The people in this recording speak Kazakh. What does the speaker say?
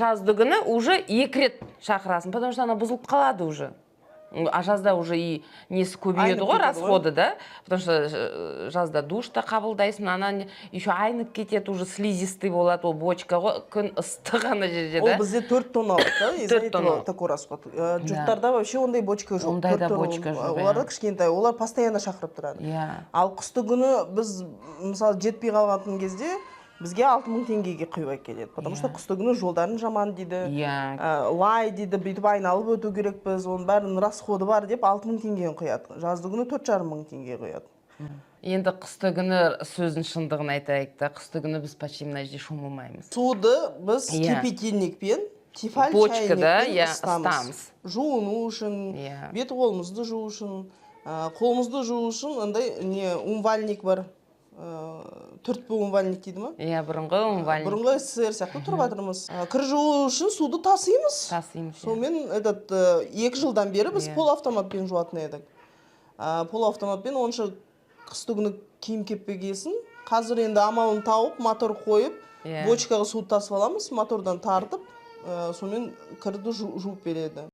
Жазды күні уже екі рет шақырасың, потому что ана бұзылып қалады уже. А жазда уже и несі көбейеді Айнып ғой, кетеді ғой. Расходы да, потому что жазда душ та қабылдайсың, ана еще айнып кетеді, уже слизистый болады, ол бочка ғой, күн ыстық ана жерде Ол да. Бізде 4 тонналық да, из-за 4 этого тонналық. Такой расход. Жұрттарда вообще ондай бочка жоқ. Ондайда 4 тонна, бочка жоқ, иә. Оларда кішкентай, олар постоянно шақырып тұрады. Ал қысты күні біз, мысалы, жетпей қалған кезде бізге 6000 теңгеге құйып әкеледі, потому что қысты күні жолдарын жаман дейді, лай дейді, бүйтіп айналып өту керекпіз, оның бәрінің расходы бар деп 6000 теңгені құяды. Жазды күні 4500 теңге құяды. Енді қысты күні, сөздің шындығын айтайық та, қысты күні біз почти мына жерде шомылмаймыз. Суды біз кипятильникпен, Тефаль Бочкада, чайникпен иә, ысытамыз. Ысытамыз. Жуыну үшін, бет қолымызды жуу үшін, қолымызды жуу үшін андай не, умывальник бар, түртпі умывальник дейді ма? Иә, бұрынғы умывальник. Бұрынғы СССР сияқты тұрып жатырмыз. Кір жуу үшін суды тасимыз. Тасимыз, иә. Сонымен этот 2 жылдан бері біз полуавтоматпен жуатын едік. Полуавтоматпен онша қысты күні киім кеппегесін, қазір енді амалын тауып, мотор қойып, бочкаға суды тасып аламыз, мотордан тартып, сонымен кірді жуып береді.